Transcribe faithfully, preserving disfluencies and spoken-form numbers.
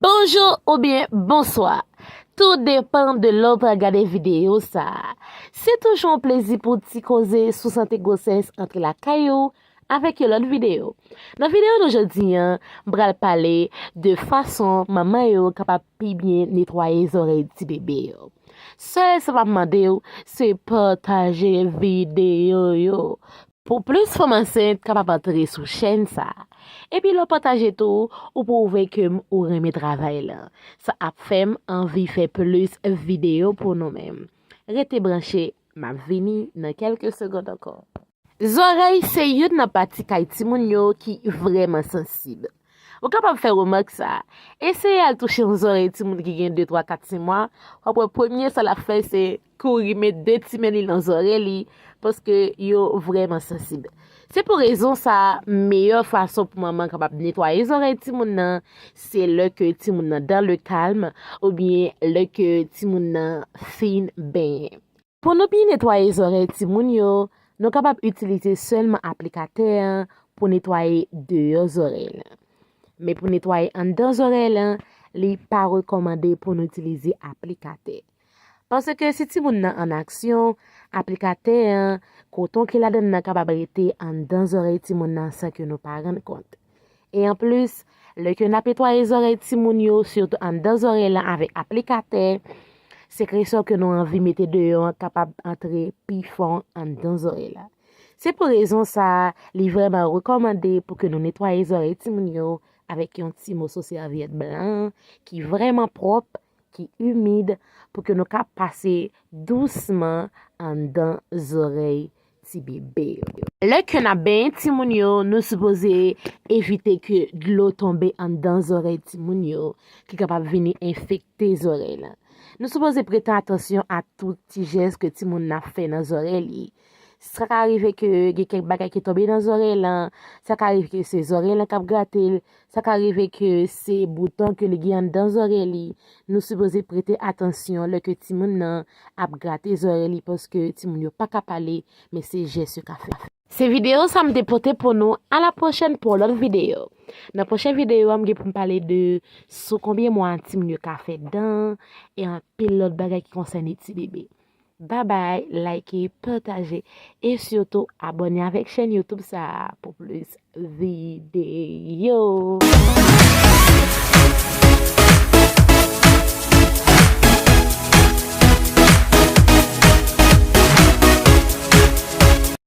Bonjou oubyen bonswa. Tou depann de lè w pral gade videyo sa a. Se toujou yon plezi pou ti koze sou sante gwosès antre lakay ou avèk yon lòt videyo. Nan videyo nou jodi a, m pral pale de fason manman yo kapab pi byen netwaye zòrèy ti bebe yo. Sèl sa m ap mande w, se pataje videyo yo. Pou plis fanm ansent kapab antre sou chèn sa a. Epi lè w pataje tou, ou pwouve ke ou renmen travay lan. Sa ap fè m anvi fè plis videyo pou nou menm. Rete branche, m ap vini nan kèlke segonn ankò. Zòrèy se youn nan pati kay timoun yo ki vrèman sansib. Ou kapab fè remak sa a. Eseye al touche yon zòrèy timoun ki gen de, twa, kat, senk mwa, w ap wè premye sa l ap fè se kouri met de ti men li nan zòrèy li, paske yo vrèman sansib. Se pou rezon sa a, meyè fason pou manman kapab netwaye zòrèy timoun nan, se lè ke timoun nan dans le calme, oubyen lè ke timoun nan fin benyen. Pou nou byen netwaye zòrèy timoun yo, nou kapab itilize sèlman aplikatè an pou netwaye deyò zòrèy lan. Men pou netwaye anndan zòrèy lan, li pa rekòmande pou nou itilize aplikatè. Paske si timoun nan an aksyon, aplikatè an, koton ki ladan l nan kapab rete anndan zòrèy timoun nan san ke nou pa rann kont. E anplis, lè ke n ap netwaye zòrèy timoun yo, sitou anndan zòrèy lan avèk aplikatè, sekresyon ke nou anvi mete deyò an kapab antre pi fon anndan zòrèy la. Se pou rezon sa a, li vrèman rekòmande pou ke nou netwaye zòrèy timoun yo avèk yon ti moso sèvyèt blan ki vrèman pwòp, ki imid, pou ke nou ka pase dousman anndan zòrèy ti bebe yo. Lè ke n ap benyen timoun yo, nou sipoze evite ke dlo tonbe anndan zòrèy timoun yo, ki kapab vini enfekte zòrèy lan. Nou sipoze prete atansyon a tout ti jès ke timoun nan ap fè nan zòrèy li. Sa ka rive ke gen kèk bagay ki tonbe nan zòrèy lan, sa ka rive ke se zòrèy lan k ap grate l, sa ka rive ke se bouton ke li gen anndan zòrèy li. Nou sipoze prete atansyon lè ke timoun nan ap grate zòrèy li, paske timoun yo pa ka pale, men se jès yo ka fè. Se videyo sa m te pote pou nou. A la pwochèn pou yon lòt videyo. Nan pwochen videyo a, m gen pou m pale de sou konbyen mwa timoun yo ka fè dan, e anpil lòt bagay ki konsène ti bebe. Babay, like, pataje, e sitou abòne avèk chèn YouTube sa a pou plis videyo.